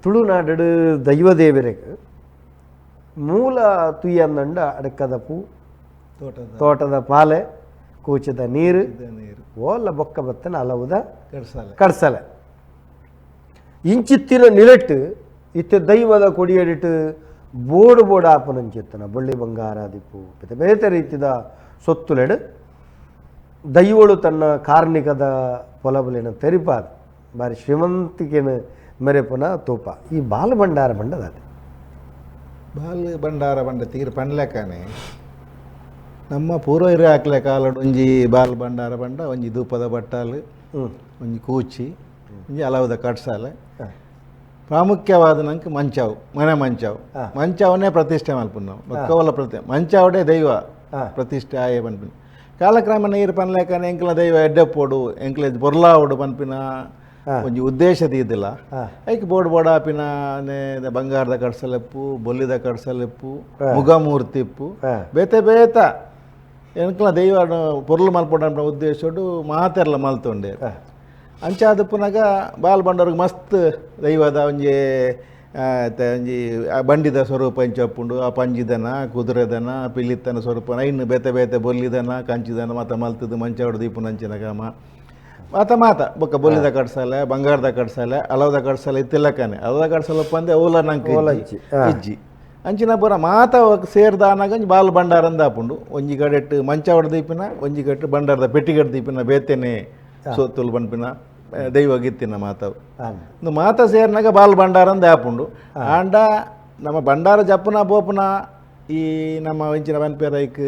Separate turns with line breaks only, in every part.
Tulunadu ದೈವದೇವರಿಗೆ ಮೂಲ ತುಯ್ಯಂದಂಡ ಅಡಕದ ಪೂ, ತೋಟದ ಪಾಲೆ, ಕೂಚದ ನೀರು, ಓಲ್ಲ ಬೊಕ್ಕ ಬತ್ತನ ಅಲವುದ ಕಡ್ಸಲೆ. ಇಂಚಿತ್ತಿನ ನಿಲೆಟ್ಟು ಇತ್ತೆ ದೈವದ ಕೊಡಿಯಡಿಟ್ಟು ಬೋಡು ಬೋಡು ಆಪನಂಚಿತ್ತನ ಬಳ್ಳಿ ಬಂಗಾರ ದಿಪ್ಪು ಬೇತೆ ಬೇತೆ ರೀತಿದ ಸೊತ್ತುಲೆಡು ದೈವಳು ತನ್ನ ಕಾರ್ಣಿಕದ ಪೊಲಬುಲಿನ ತೆರಿಪಾದ ಬಾರಿ ಶ್ರೀಮಂತಿಕೆನ ಮೆರೆಪುನ ತೋಪ ಈ ಬಾಲ ಭಂಡಾರ ಬಂಡದ.
ಬಾಲ ಭಂಡಾರ ಬಂಡ ತೀರು ಪಂಡ್ಲೆಕ್ಕನೆ ನಮ್ಮ ಪೂರ್ವ ಹಿರಿಯ ಹಾಕ್ಲೆ ಕಾಲಡ್ ಒಂಜಿ ಬಾಲ್ ಭಂಡಾರ ಬಂಡ ಒಂಜಿ ಧೂಪದ ಬಟ್ಟಾಲು, ಒಂಜಿ ಕೂಚಿ, ಒಂಜಿ ಅಲವದ ಕಟ್ಸಾಲೆ. ಪ್ರಾಮುಖ್ಯವಾದ ನಂಗೆ ಮಂಚಾವು, ಮನೆ ಮಂಚಾವು, ಮಂಚಾವನ್ನೇ ಪ್ರತಿಷ್ಠೆ ಮಲ್ಪುನ ಬೊಕ್ಕವಲ ಪ್ರತಿ ಮಂಚಾವಡೆ ದೈವ ಪ್ರತಿಷ್ಠೆ ಆಯೆ ಪನ್ಪಿನ. ಕಾಲಕ್ರಮೇಣ ನೀರು ಪನ್ಲೆಕ್ಕನೆ ಎಂಕ್ಲ ದೈವ ಎಡ್ಡೆಪ್ಪೋಡು, ಎಂಕ್ಲ ಬೊರ್ಲಾವಡು ಪನ್ಪಿನ ಒಂಜಿ ಉದ್ದೇಶ ದೀದಿಲ್ಲ. ಐಕ್ ಬೋರ್ಡ್ ಬೋರ್ಡ್ ಆಪಿನ ಬಂಗಾರದ ಕಡ್ಸಲೆಪ್ಪು, ಬೊಲ್ಲಿದ ಕಡ್ಸಲೆಪ್ಪು, ಮುಗಮೂರ್ತಿಪ್ಪು, ಬೇತೆ ಬೇತ ಎಂಕ್ಲ ದೈವ ಪೊರ್ಲು ಮಲ್ಪೊಡು ಅನ್ಪಿನ ಉದ್ದೇಶಡು ಮಾತೆರ್ಲ ಮಲ್ತೊಂಡೆ. ಅಂಚಾದ ಪುನಗ ಬಾಲ್ ಬಂಡೋರ್ಗೆ ಮಸ್ತ್ ದೈವದ ಒಂಜಿ ಒಂಜಿ ಬಂಡಿದ ಸ್ವರೂಪ ಇಂಚಪ್ಪುಂಡು, ಆ ಪಂಜಿದನ, ಕುದುರೆದನ, ಪಿಲಿತ್ತನ ಸ್ವರೂಪ, ಐನು ಬೇತೆ ಬೇತೆ ಬೊಲ್ಲಿದನ, ಕಂಚಿದನ ಮಾತ ಮಲ್ತದು ಮಂಚಾವಡು ದೀಪುನಂಚಿನ ಕಾಮ ಮಾತ ಮಾತ ಬೊಕ್ಕ ಬೊಲ್ಲಿದ ಕಡ್ಸಲೆ, ಬಂಗಾರದ ಕಡ್ಸಲೆ, ಅಲವದ ಕಡ್ಸಲೆ ಇತ್ತಿಲ್ಲಕ್ಕನೆ. ಅಲವದ ಕಡ್ಸಲೆ ಪಂದೆ ಓಲ ನಂಗೆ ಇಜ್ಜಿ. ಅಂಚಿನ ಪೂರ ಮಾತ ಸೇರ್ದಾನಾಗ ಒಂಜಿ ಬಾಲ್ ಭಂಡಾರಂದ ಆಪುಂಡು. ಒಂಜಿ ಕಡೆಟ್ ಮಂಚಾವಡ ದೀಪಿನ, ಒಂಜಿ ಕಡೆಟ್ ಬಂಡಾರದ ಪೆಟ್ಟಿಗಡ್ ದೀಪಿನ ಬೇತೆನೆ ಸೊತ್ತುಲು ಪನ್ಪಿನ ದೈವ ಗಿತ್ತಿನ ಮಾತವು ಇಂದು ಮಾತ ಸೇರ್ನಾಗ ಬಾಲ್ ಭಂಡಾರಂದ ಆಪುಂಡು. ಆಂಡ ನಮ್ಮ ಭಂಡಾರ ಜಪ್ಪುನ ಬೋಪುನ ಈ ನಮ್ಮ ಇಂಚಿನ ಪನ್ಪೇರ ಐಕ್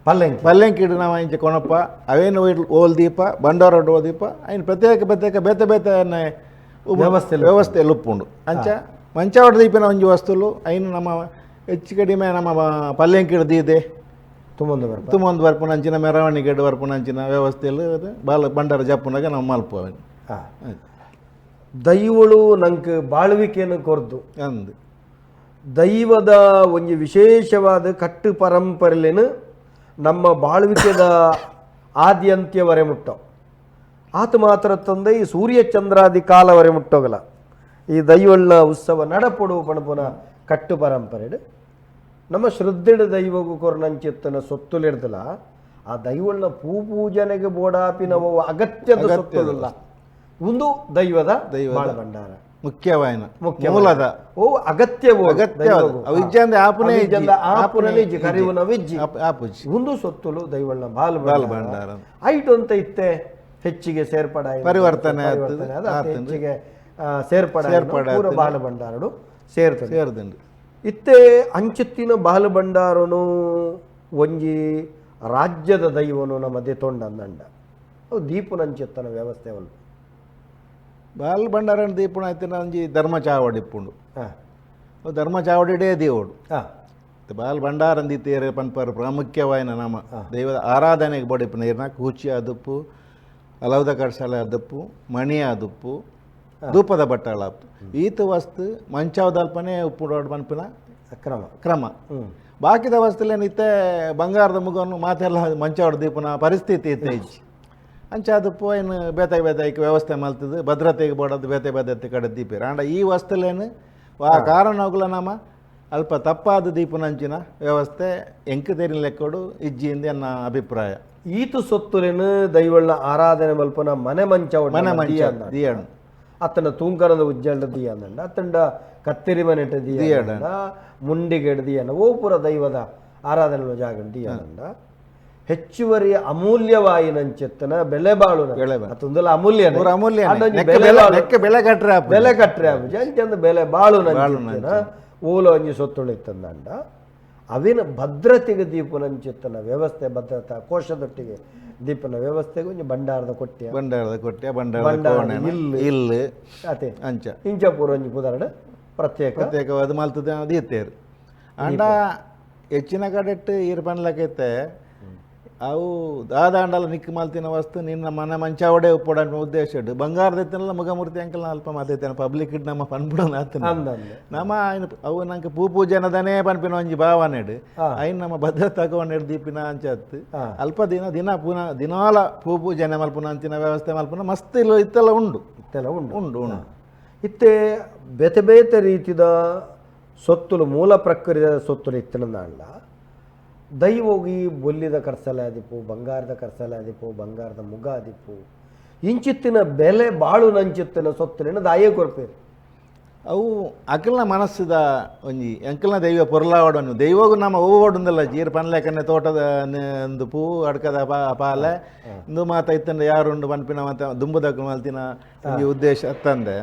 ಪಲ್ಲೆಂಕಿ
ಪಲ್ಲೆಂಕಿಡು ನಮ್ಮ ಇಂಚ ಕೊಣಪ್ಪ ಅವೇನು ಓಲ್ ದೀಪ, ಬಂಡಾರ ಓಲ್ ದೀಪ ಐನ್ ಪ್ರತ್ಯೇಕ ಪ್ರತ್ಯೇಕ ಬೇತೆ ಬೇತೆ
ವ್ಯವಸ್ಥೆ
ವ್ಯವಸ್ಥೆ ಉಪ್ಪುಂಡು. ಅಂಚ ಮಂಚಾವಡ ದೀಪಿನ ಒಂಜಿ ವಸ್ತುಲು ಐನು ನಮ್ಮ ಹೆಚ್ಚು ಕಡಿಮೆ ನಮ್ಮ ಪಲ್ಲೆಂಕಿಡು ದೀದೆ
ತುಂಬೊಂದು ಬರ್ಪ
ತುಂಬೊಂದು ಬರ್ಪುನ ಅಂಚಿನ ಮೆರವಣಿಗೆ ಬರ್ಪುನ ಅಂಚಿನ ವ್ಯವಸ್ಥೆಯಲ್ಲಿ ಬಾಲ ಬಂಡಾರ ಜಪ್ಪುನಾಗ ನಮ್ಮ ಮಲ್ಪ
ದೈವಳು ನಂಗೆ ಬಾಳ್ವಿಕೆಯನ್ನು ಕೊರ್ದು
ಅಂದು
ದೈವದ ಒಂಜಿ ವಿಶೇಷವಾದ ಕಟ್ಟು ಪರಂಪರೆಲೇನು ನಮ್ಮ ಬಾಳ್ವಿಕೆದ ಆದ್ಯಂತ್ಯವರೆ ಮುಟ್ಟೋ ಆತ ಮಾತ್ರ ತಂದೆ ಈ ಸೂರ್ಯಚಂದ್ರಾದಿ ಕಾಲವರೆ ಮುಟ್ಟೋಗಲ್ಲ ಈ ದೈವಳ್ಳ ಉತ್ಸವ ನಡಪೊಡು ಪಣಪುನ ಕಟ್ಟು ಪರಂಪರೆ ನಮ್ಮ ಶ್ರದ್ಧೆಡು ದೈವಗೂ ಕೊರ್ನಂಚಿತ್ತನ ಸೊತ್ತುಲಿಡ್ದಲ ಆ ದೈವಳ್ಳ ಪೂ ಪೂಜನೆಗೆ ಬೋಡಾಪಿನ ಅಗತ್ಯದ ಸೊತ್ತುಲಲ್ಲ ಒಂದು ದೈವದ
ದೈವದ
ಭಂಡಾರ
ಮುಖ್ಯವಾಯಿನ
ಮುಖ್ಯ
ಮೂಲದ
ಓ ಅಗತ್ಯವೋ
ಅಗತ್ಯ ಅವಿಜ್ಜಂದೆ ಆಪುನೇ
ಆಪುನೇ ಇಜ್ಜಿ ಕರಿವುನ ವಿಜ್ಜಿ
ಆಪುಜಿ
ಒಂದು ಸೊತ್ತುಲು ದೈವಳ್ಳ ಬಾಲ್
ಬಾಲ್ ಭಂಡಾರ
ಐಟು ಅಂತ ಇತ್ತೆ ಹೆಚ್ಚಿಗೆ ಸೇರ್ಪಡೆ
ಪರಿವರ್ತನೆ
ಹೆಚ್ಚಿಗೆ ಸೇರ್ಪಡೆ ಪೂರ ಬಾಲ ಭಂಡಾರಡು ಸೇರ್ತದೆ
ಸೇರ್ದುಂಡು.
ಇತ್ತೆ ಅಂಚುತ್ತಿನ ಬಾಲ ಭಂಡಾರನು ಒಂಜಿ ರಾಜ್ಯದ ದೈವನು ನಮ್ಮ ತೊಂಡಂದಂಡ ಅವು ದೀಪುನಂಚಿತ್ತನ ವ್ಯವಸ್ಥೆ ಅವನು
ಬಾಲ್ ಭಂಡಾರನ ದೀಪುನ ಆಯ್ತಿನ ಒಂಜಿ ಧರ್ಮ ಚಾವಡಿ ಇಪ್ಪುಂಡು. ಧರ್ಮ ಚಾವಡಿಡೇ ದೇವಡು ಬಾಲ್ ಭಂಡಾರಂದಿ ತೇರು ಪನ್ಪರ್ ಪ್ರಾಮುಖ್ಯವಾಯಿನ ನಮ್ಮ ದೈವದ ಆರಾಧನೆಗೆ ಬಡಿಪುನ ಇರ್ನ ಕೂಚಿ ಅದುಪ್ಪು, ಅಲವದ ಕಡ್ಸಲೆ ಅದುಪ್ಪು, ಮಣಿ ಅದುಪ್ಪು, ಧೂಪದ ಬಟ್ಟಾಳಾಪ್ತು ಈತ ವಸ್ತು ಮಂಚಾವದಲ್ಪನೆ ಉಪ್ಪು ಪನ್ಪಿನ
ಕ್ರಮ
ಕ್ರಮ. ಬಾಕಿದ ವಸ್ತುಲೇನಿತ್ತೆ ಬಂಗಾರದ ಮುಗನ್ನು ಮಾತೆಲ್ಲ ಮಂಚಾವಡ ದೀಪನ ಪರಿಸ್ಥಿತಿ ಇತ್ತೆ ಇಜ್ಜಿ. ಅಂಚ ಅದಪ್ಪು ಏನು ಬೇತೆ ಬೇತೆ ವ್ಯವಸ್ಥೆ ಮಲ್ತದು ಭದ್ರತೆಗೆ ಬೋಡದು ಬೇತೆ ಬೇತೆ ಕಡೆ ದೀಪಿರ. ಆಂಡ ಈ ವಸ್ತುಲೇನು ಆ ಕಾರಣಗುಲ ನಮ್ಮ ಅಲ್ಪ ತಪ್ಪಾದ ದೀಪನಂಚಿನ ವ್ಯವಸ್ಥೆ ಎಂಕ್ ತೆರಿನ ಲೆಕ್ಕೋಡು ಇಜ್ಜಿ ಎಂದ ಎನ್ನ ಅಭಿಪ್ರಾಯ.
ಈತು ಸೊತ್ತುಲೇನು ದೈವಳ್ಳ ಆರಾಧನೆ ಮಲ್ಪನ ಮನೆ ಮಂಚ
ಮನೆ ಮಂಚ ದಿಯಣ
ಅತ್ತನ ತೂಂಕರದ ಉಜ್ಜಲ್ಡ ದಿಯಂದಂಡ ಅತ್ತಂಡ ಕತ್ತೆರಿ ಮನೆಟ ದಿಯಂಡ ಮುಂಡಿಗೆಡ್ ದಿಯಂಡ ಓಪುರ ದೈವದ ಆರಾಧನೆ ಜಾಗಂಡ ದಿಯಂಡ ಹೆಚ್ಚುವರಿ ಅಮೂಲ್ಯವಾಯಿನಂಚೆತ್ತನ ಬೆಲೆ ಬಾಳು ಅತ್ತೊಂದಲ್ಲ ಅಮೂಲ್ಯ
ಅಮೂಲ್ಯ ಬೆಲೆ ಕಟ್ರೆ
ಬೆಲೆ ಕಟ್ರೆ ಅಂಚಂದು ಬೆಲೆ ಬಾಳು ನಂಚಿನ ಓಲ ಒಂಜಿ ಸೊತ್ತುಳಿತ್ತಂದಂಡ ಅವಿನ ಭದ್ರತೆಗೆ ದೀಪನಂಚಿತ್ತನ ವ್ಯವಸ್ಥೆ ಭದ್ರತಾ ಕೋಶದೊಟ್ಟಿಗೆ ದೀಪನ ವ್ಯವಸ್ಥೆಗೆ ಒಂಜಿ ಭಂಡಾರದ ಕೊಟ್ಟೆ
ಭಂಡಾರದ ಕೊಟ್ಟೆ ಭಂಡಾರದ ಇಲ್ಲು
ಅತೆ
ಅಂಚ
ಇಂಚಪೂರ ಒಂಜಿ ಪುದರಡು ಪ್ರತ್ಯೇಕ
ಪ್ರತ್ಯೇಕವಾದ ಮಲ್ತದ ದೀತೇರು. ಅಂಡ ಹೆಚ್ಚಿನ ಕಡೆಟ್ಟು ಈರ್ ಪನ್ಲಕೈತೆ ಅವು ದಾದಾಂಡಲ ನಿಕ್ಕು ಮಲ್ತಿನ ವಸ್ತು ನಿನ್ನ ಮನೆ ಮಂಚಾವಡೆ ಉಪ್ಪೊಡ ಉದ್ದೇಶ ಇಟ್ಟು ಬಂಗಾರದ ಇತ್ತನಲ್ಲ ಮುಖಮೂರ್ತಿ ಅಂಕಲ್ ಅಲ್ಪ ಮಾತೈತೇನೆ ಪಬ್ಲಿಕ್ ಇಟ್ಟು ನಮ್ಮ ಪನ್ಬಿಡೋಣ ಆತನ ನಮ್ಮ ఆయన ಅವು ನಂಗೆ ಪೂ ಪೂಜನದನೇ ಪನ್ಪಿನ ಒಂಜಿ ಭಾವನೆ ಇಡು ಐನ್ ನಮ್ಮ ಭದ್ರತಾ ತಗೊಂಡು ದೀಪಿನ ಅಂಚತ್ತು ಅಲ್ಪ ದಿನ ದಿನ ಪುನಃ ದಿನಾಲ ಪೂ ಪೂಜನೆ ಮಲ್ಪುನ ಅಂಚಿನ ವ್ಯವಸ್ಥೆ ಮಲ್ಪುನ ಮಸ್ತ್ ಇಲ್ಲ ಇತ್ತೆಲ್ಲ ಉಂಡು
ಇತ್ತೆಲ್ಲ ಉಂಡು
ಉಂಡು ಉಂಡು.
ಇತ್ತೆ ಬೇತೆ ಬೇತೆ ರೀತಿದ ಸೊತ್ತುಲು ಮೂಲ ಪ್ರಕ್ರಿಯೆದ ಸೊತ್ತುಲು ಇತ್ತಿನಂದಾಂಡ ದೈವೋಗಿ ಬೊಲ್ಲಿದ ಕರ್ಸಲೆ ಆದಿಪ್ಪು, ಬಂಗಾರದ ಕರ್ಸಲೆ ಆದಿಪ್ಪು, ಬಂಗಾರದ ಮುಗ ಆದಿಪ್ಪು, ಇಂಚಿತ್ತಿನ ಬೆಲೆ ಬಾಳು ನಂಚಿತ್ತಿನ ಸೊತ್ತುಲಿನ ದಾಯೇ ಕೊರ್ಪೇರು.
ಅವು ಅಕಲ್ನ ಮನಸ್ಸುದ ಒಂಜಿ ಎಂಕಲ್ನ ದೈವ ಪೊರ್ಲಾವಡನ್ನು ದೈವಗೂ ನಮ್ಮ ಹೂವೋಡುಂದಲ್ಲ ಜೀರ್ ಪನ್ಲೆಕನ್ನೆ ತೋಟದ ಒಂದು ಪೂ ಅಡ್ಕದ ಪಾಲೆ ಇಂದು ಮಾತ ಇತ್ತಂಡ ಯಾರುಂಡು ಪನ್ಪಿನ ಮಾತ ದುಂಬುದಕ್ಕೆ ಮಲ್ತಿನ ಒಂಜಿ ಉದ್ದೇಶ ಅತ್ತಂದೆ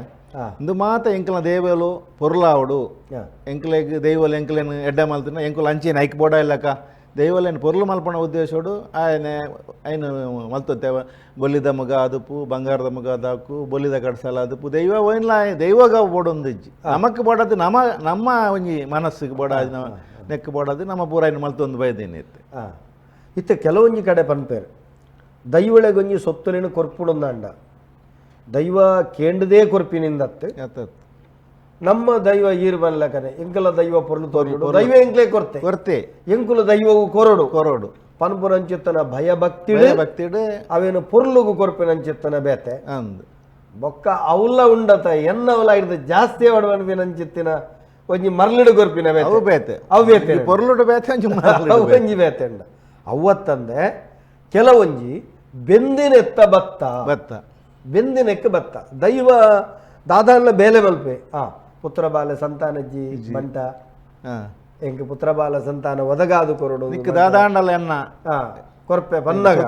ಇಂದು ಮಾತ ಎಂಕಲ್ನ ದೇವಲು ಪೊರ್ಲಾವಡು ಎಂಕಲೆಗ್ ದೈವಲು ಎಂಕಲೇನು ಎಡ್ಡೆ ಮಲ್ತಿನ ಎಂಕುಲು ಅಂಚಿನ ಐಕ್ ಬೋಡ ಇಲ್ಲಕ್ಕ ದೈವಲೇನು ಪೊರ್ಲು ಮಲ್ಪಣ ಉದ್ದೇಶೋಡು ಆಯನೆ ಐನು ಮಲ್ತೊತ್ತೇವ ಬೊಲ್ಲಿದ ಮುಗ ಅದುಪು ಬಂಗಾರದ ಮುಗ ಅದಾಕು ಬೊಲ್ಲಿದ ಕಡ್ಸಲ ಅದುಪು ದೈವ ಒಯ್ನ್ಲ ದೈವಗ ಬೋಡೊಂದಿಜ್ಜಿ ನಮಕ್ ಬೋಡದು ನಮ್ಮ ನಮ್ಮ ಒಂಜಿ ಮನಸ್ಸಿಗೆ ಬೋಡ ನೆಕ್ ಬೋಡದು ನಮ್ಮ ಪೂರ ಐನು ಮಲ್ತೊಂದು ಬೈದೇನೆ ಇತ್ತೆ.
ಇತ್ತೆ ಕೆಲವೊಂಜಿ ಕಡೆ ಪನ್ಪೇರು ದೈವಳೆಗೊಂಜಿ ಸೊತ್ತುಲೇನು ಕೊರ್ಪುಡೊಂದಾಂಡ ದೈವ ಕೇಂಡದೇ ಕೊರ್ಪಿನಿಂದತ್ತು ನಮ್ಮ ದೈವ ಈರು ಬನ್ಲಕನೆ ಎಂಕಲ ದೈವ ಪೊರ್ಲು ತೋರಿಡು ದೈವ ಎಂಕ್ಲೆ ಕೊರ್ತೆ
ಕೊರ್ತೆ
ಎಂಕುಲ ದೈವವು ಕೊರಡು
ಕೊರಡು
ಪನ್ಪುನಂಚಿತ್ತನ ಭಯ ಭಕ್ತಿ
ಭಕ್ತಿಡು
ಅವೇನು ಪೊರ್ಲುಗು ಕೊರ್ಪಿನಂಚಿತ್ತನ ಬೇತೆ
ಅಂದ್
ಬೊಕ್ಕ ಅವಲ್ಲ ಉಂಡತ ಎನ್ನವಲ ಹಿಡ್ದು ಜಾಸ್ತಿ ಅವಡವನ್ಪಿನಂಚಿತ್ತಿನ ಒಂಜಿ ಮರ್ಲಿಡು ಕೊರ್ಪಿನ ಬೇತೆ
ಅವು ಬೇತೆ
ಅವು ಬೇತೆ
ಪೊರ್ಲುಡು ಬೇತೆ ಒಂಜಿ
ಅವು ಒಂಜಿ ಬೇತೆ ಉಂಡ ಅವತ್ತಂದೆ ಕೆಲವೊಂಜಿ ಬೆಂದಿನೆತ್ತ ಭತ್ತ
ಭತ್ತ
ಬೆಂದಿನೆಕ್ಕ ಭತ್ತ ದೈವ ದಾದಾನ್ಲ ಬೇಲೆ ಮಲ್ಪೆ ಪುತ್ರ ಬಾಲ ಸಂತಾನಜ್ಜಿ ಬಂಟ ಎಂಕ್ ಪುತ್ರ ಬಾಲ ಸಂತಾನ ಒದಗಾದು ಕೊರಡು
ನಿಕ್ ದಾದಾಂಡಲ ಎನ್ನ
ಕೊರ್ಪೆ ಪನ್ನಗ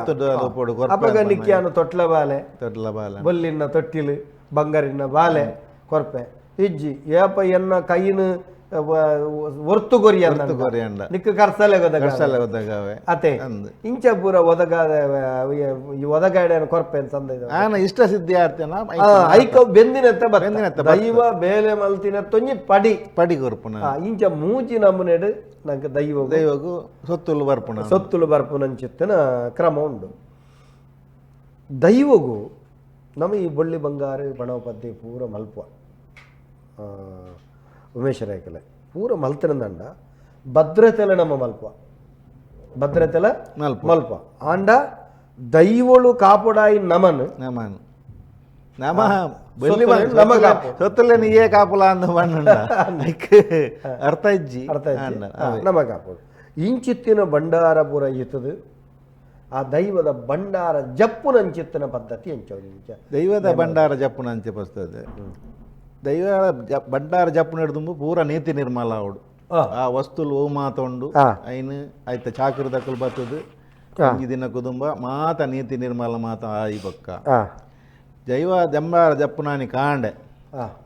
ಅಪಗ ನಿಕ್ಕಿಯಾನು ತೊಟ್ಲ ಬಾಲೆ
ತೊಟ್ಲ ಬಾಲೆ
ಬೊಲ್ಲಿನ ತೊಟ್ಟಿಲು ಬಂಗಾರಿನ ಬಾಲೆ ಕೊರ್ಪೆ ಇಜ್ಜಿ ಏಪ ಎನ್ನ ಕೈನ ಒರ್ತು ಕೊರಿಯ
ಕೊರಿಯಂಡ
ನಿಕ್ ಕರ್ಸಲೆ
ಕರ್ಸಲೆ ಒದಗಾವೆ
ಅತೆ ಇಂಚ ಪೂರ ಒದಗಾದ ಒದಗಾಡ ಕೊರ್ಪೆ ಅಂತಂದ
ಆನ ಇಷ್ಟ ಸಿದ್ಧಿ ಆರ್ತೇನ
ಐಕ ಬೆಂದಿನತ್ತ ಬೆಂದಿನತ್ತ ದೈವ ಬೇಲೆ ಮಲ್ತಿನ ತೊಂಜಿ ಪಡಿ
ಪಡಿ ಕೊರ್ಪುನ
ಇಂಚ ಮೂಜಿ ನಮೂನೆಡು ನಂಗೆ ದೈವ
ದೈವಗು ಸೊತ್ತುಲು ಬರ್ಪುನ
ಸೊತ್ತುಲು ಬರ್ಪುನಂಚಿತ್ತನ ಕ್ರಮ ಉಂಡು. ದೈವಗು ನಮ್ಮ ಈ ಬೊಳ್ಳಿ ಬಂಗಾರ ಪಣವಪದ್ದೆ ಪೂರ ಮಲ್ಪ ಉಮೇಶ ರಾಯ್ಕಲೆ ಪೂರ ಮಲ್ತಿನಂದಂಡ ಭದ್ರತೆಲ ನಮ್ಮ ಮಲ್ಪ ಭದ್ರತೆಲ ಮಲ್ಪ ಆಂಡ ದೈವಳು ಕಾಪುಡಾಯಿ ನಮನ್
ನಮನ್ ನಮ ಸೊತ್ತುಲೆ ನೀಯೇ ಕಾಪುಲ ಅಂದ ಬಣ್ಣ ಅರ್ಥ ಇಜ್ಜಿ
ಅರ್ಥ ನಮ ಕಾಪುಡು ಇಂಚಿತ್ತಿನ ಭಂಡಾರ ಪೂರ ಇತ್ತದು ಆ ದೈವದ ಭಂಡಾರ ಜಪ್ಪುನಂಚಿತ್ತಿನ ಪದ್ಧತಿ ಎಂಚ
ದೈವದ ಭಂಡಾರ ಜಪ್ಪುನಂಚೆ ಪಸ್ತದೆ ದೈವ ಭಂಡಾರ ಜಪ್ಪು ಹಿಡ್ದುಂಬು ಪೂರ ನೀತಿ ನಿರ್ಮಲ ಅವಡು ಆ ವಸ್ತುಲು ಓ ಮಾತೊಂಡು ಐನು ಆಯ್ತ ಚಾಕರಿ ದಕ್ಕಲು ಬರ್ತದೆ ದಿನ ಕುದುಂಬ ಮಾತ ನೀತಿ ನಿರ್ಮಲ ಮಾತ ಆಯಿ ಬೊಕ್ಕ ದೈವ ಜಂಬಾರ ಜಪ್ಪುನಾನಿ ಕಾಂಡೆ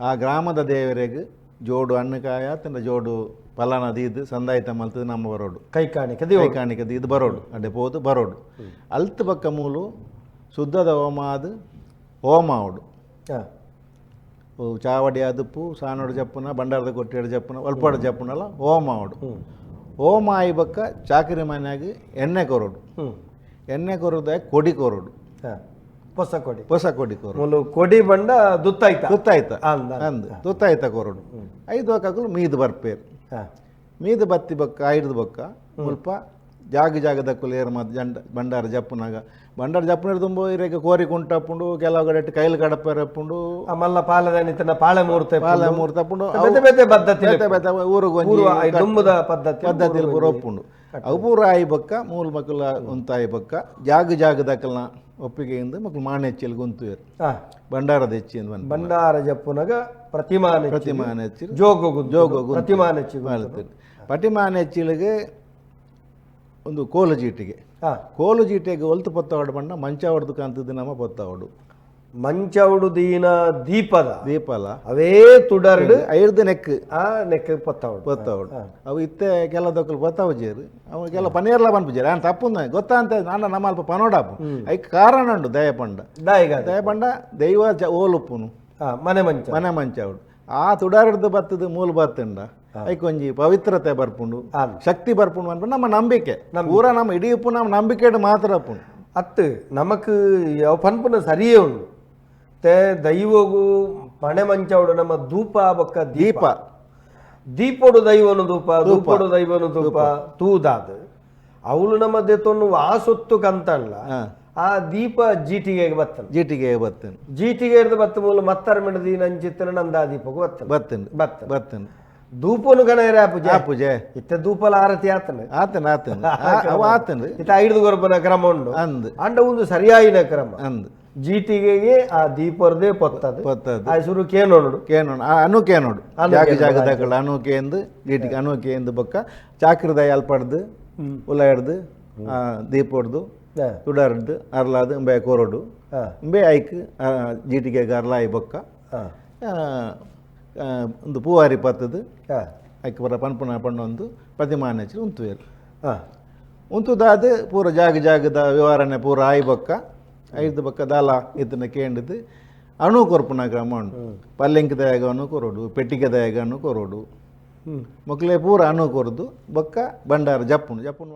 ಆ ಗ್ರಾಮದ ದೇವರಿಗೆ ಜೋಡು ಅಣ್ಣಕಾಯ ತಂಡ ಜೋಡು ಫಲಾನ ದೀದು ಸಂದಾಯಿತ ಮಲ್ತದ ನಮ್ಮ ಬರೋಡು
ಕೈಕಾಣಿಕೆ
ಕೈಕಾಣಿಕೆ ದೀದು ಬರೋಡು ಅಡ್ಡೆ ಪೋದು ಬರೋಡು ಅಲ್ತ್ ಬೊಕ್ಕ ಮೂಲು ಶುದ್ಧದ ಹೋಮ ಅದು ಹೋಮ ಅವಡು ಚಾವಡಿ ಅದುಪ್ಪು ಸಾನೋಡು ಜಪ್ಪುನ ಬಂಡಾರದ ಕೊಟ್ಟಿಡು ಜಪ್ಪುನ ಒಲ್ಪಾಡು ಜಪ್ಪುನಲ್ಲ ಹೋಮ ಅವಡು ಹೋಮ ಆಯಿ ಬೊಕ್ಕ ಚಾಕರಿ ಮನ್ಯಾಗ ಎಣ್ಣೆ ಕೊರೋಡು ಎಣ್ಣೆ ಕೊರೋದಾಗ ಕೊಡಿ ಕೊರೋಡು
ಹೊಸ ಕೊಡಿ
ಹೊಸ ಕೊಡಿ ಕೊರೋಡು
ಕೊಡಿ ಬಂಡ ದುತ್ತಾಯ್ತ
ದುತ್ತಾಯ್ತ ಅಂದ್ ದುತ್ತಾಯ್ತ ಕೊರೋಡು ಐದು ಬಕ್ಕಗಳು ಮೀದು ಬರ್ಪೇರು ಮೀದು ಬತ್ತಿ ಬೊಕ್ಕ ಐದು ಬೊಕ್ಕ ಮುಲ್ಪ ಜಾಗ ಜಾಗದಕ್ಕೂ ಏರು ಮತ್ತು ಜಂಡ ಬಂಡಾರ ಜಪ್ಪುನಾಗ ಬಂಡಾರ ಜಪ್ಪುನ ತುಂಬ ಇರೇಗ ಕೋರಿ ಕುಂಟಪ್ಪುಂಡು ಕೆಲವು ಕಡೆ ಕೈಲು ಕಡಪರಪ್ಪುಂಡು
ಮಲ್ಲ ಪಾಲದಾನಿತನ ಪಾಳೆ ಮೂರ್ತ
ಪಾಲೆ ಮೂರ್ತ ಅಪ್ಪುಂಡು
ಬೇತೆ ಬೇತೆ ಪದ್ಧತಿ
ಬೇತೆ ಬೇತೆ ಊರುಗೊಂಜಿ
ದುಂಬುದ ಪದ್ಧತಿ
ಪದ್ಧತಿ ಪೂರ ಒಪ್ಪುಂಡು ಅವು ಪೂರ ಆಯಿ ಬೊಕ್ಕ ಮೂಲು ಮಕ್ಕಳ ಉಂತಾಯಿ ಬೊಕ್ಕ ಜಾಗ ಜಾಗದಕ್ಕಲ್ನ ಒಪ್ಪಿಗೆಯಿಂದ ಮಕ್ಕಳು ಮಾಣೆಚ್ಚಲ್ ಗುಂತುವೇರು ಬಂಡಾರದ ಹೆಚ್ಚಿ
ಬಂಡಾರ ಜಪ್ಪುನಗ ಪ್ರತಿಮಾನ
ಪ್ರತಿಮಾನ ಹೆಚ್ಚಿ
ಜೋಗು
ಜೋಗು
ಪ್ರತಿಮಾನ ಹೆಚ್ಚಿ
ಪ್ರತಿಮಾನ ಹೆಚ್ಚಿಲಿಗೆ ಒಂದು ಕೋಲು ಚೀಟಿಗೆ ಕೋಲು ಚೀಟಿಗೆ ಒಲ್ತು ಪೊತ್ತವಾಡು ಬಣ್ಣ ಮಂಚಾವಡ್ದು ಕಾಂತದ್ದು ನಮ್ಮ ಪೊತ್ತವಾಡು
ಮಂಚೌಡು ದೀನ ದೀಪದ
ದೀಪಲ
ಅವೇ ತುಡರ್ಡು
ಐರ್ದು ನೆಕ್
ಆ ನೆಕ್ ಪೊತ್ತವಡು
ಪೊತ್ತವಡು ಅವು ಇತ್ತೆ ಕೆಲ ದೊಕ್ಕಲು ಪೊತ್ತವು ಜೇರು ಅವು ಕೆಲ ಪನೀರ್ಲ ಪನ್ಪುಜೇರು ಆನ್ ತಪ್ಪುಂದ ಗೊತ್ತಾ ಅಂತ ನಾನ ನಮ್ಮ ಅಲ್ಪ ಪನೋಡಾಪು ಐಕ್ ಕಾರಣ ಉಂಡು ದಯಪಂಡ ದಯಪಂಡ ದೈವ ಓಲುಪ್ಪುನು
ಮನೆ ಮಂಚ
ಮನೆ ಮಂಚವಡು ಆ ತುಡಾರಡ್ದು ಬತ್ತದು ಮೂಲು ಬತ್ತುಂಡ ಐಕೊಂಜಿ ಪವಿತ್ರತೆ ಬರ್ಪುಂಡು ಶಕ್ತಿ ಬರ್ಪುಂಡು ಅನ್ಪುಂಡು ನಮ್ಮ ನಂಬಿಕೆ ಪೂರ ನಮ್ಮ ಇಡೀ ಉಪ್ಪು ನಮ್ಮ ನಂಬಿಕೆ ಮಾತ್ರ ಅಪ್ಪುಂಡು
ಅತ್ತು ನಮಕ್ ಯಾವ ಪನ್ಪುನ ಸರಿಯೇ ಉಂಡು ते ದೈವಗು ಮಣೆ ಮಂಚವಡು ನಮ್ಮ ಧೂಪ ಬೊಕ್ಕ ದೀಪ ದೀಪೊಡು ದೈವನು ಧೂಪ ಧೂಪೊಡು ದೈವನು ಧೂಪ ತೂದಾದ ಅವಳು ನಮ್ಮ ದೇತೊನ್ನು ಆ ಸೊತ್ತು ಕಂತಲ್ಲ ಆ ದೀಪ ಜೀಟಿಗೆಗೆ ಬತ್ತನ.
ಜೀಟಿಗೆ ಬತ್ತನ್.
ಜೀಟಿಗೆ ಬತ್ತ ಮೂಲ ಮತ್ತರ ಮಿಡದಿ ನಂಚಿತ್ತನ ನಂದಾ ದೀಪಕ್ಕೆ ಬತ್ತನ.
ಬತ್ತನ್.
ಬತ್ತನ.
ಬತ್ತನ್.
ಧೂಪನು ಗಣೇರ ಪೂಜೆ.
ಪೂಜೆ.
ಇತ್ತೆ ಧೂಪಲ ಆರತಿ ಆತನ.
ಆತನ ಆತನ ಅವ ಆತನ.
ಇತ್ತೆ ಐದು ಗೊರ್ಪನ ಕ್ರಮ ಉಂಡು.
ಅಂದ್.
ಅಂಡ ಒಂದು ಸರಿಯಾಯಿನ ಕ್ರಮ.
ಅಂದ್.
ಜೀಟಿಗೆಗೆ ಆ ದೀಪರ್ದೇ ಪೊತ್ತದು.
ಪೊತ್ತದು.
ಆ ಸುರು ಕೇನೋಡು.
ಕೇನೋಡು. ಅನು ಕೇನೋಡು. ಜಾಗ ಜಾಗದಾಕಳ ಅನು ಕೇಂದು ಜೀಟಿಗೆ ಅನು ಕೇಂದು ಬೊಕ್ಕ ಚಾಕ್ರದಾಯ ಅಲ್ಪಡ್ದು ಉಲಾಯಡ್ದು ದೀಪ ಹೊಡ್ದು ತುಡಾರ್ದು ಅರ್ಲಾದ್ ಇಂಬೆ ಕೋರೋಡು ಇಂಬೆ ಐಕ್ ಜೀಟಿಗೆ ಅರ್ಲಾಯಿ ಬೊಕ್ಕ ಒಂದು ಪೂವಾರಿ ಪತ್ತದು ಐಕ್ ಪರ ಪನ್ಪುನ ಪಣ್ಣೊಂದು ಪ್ರತಿಮಾನ ಹಚ್ಚಿ ಉಂತುವೇರು. ಉಂತುದಾದ್ ಪೂರ ಜಾಗ ಜಾಗದ ವಿವರಣೆ ಪೂರ ಆಯಿ ಬೊಕ್ಕ ಐದು ಬೊಕ್ಕ ದಾಲ ಇತ್ತನ ಕೇಂಡದು ಅಣು ಕೊರ್ಪುನ ಕ್ರಮ ಉಂಡು. ಪಲ್ಲೆಂಕದಾಯಗ ಅಣು ಕೊರೋಡು, ಪೆಟ್ಟಿಗೆದಾಯಗ ಅಣು ಕೊರೋಡು, ಮೊಕ್ಲೆ ಪೂರ ಅಣು ಕೊರ್ದು ಬೊಕ್ಕ ಭಂಡಾರ ಜಪ್ಪುಂಡು ಜಪ್ಪುಂಡು.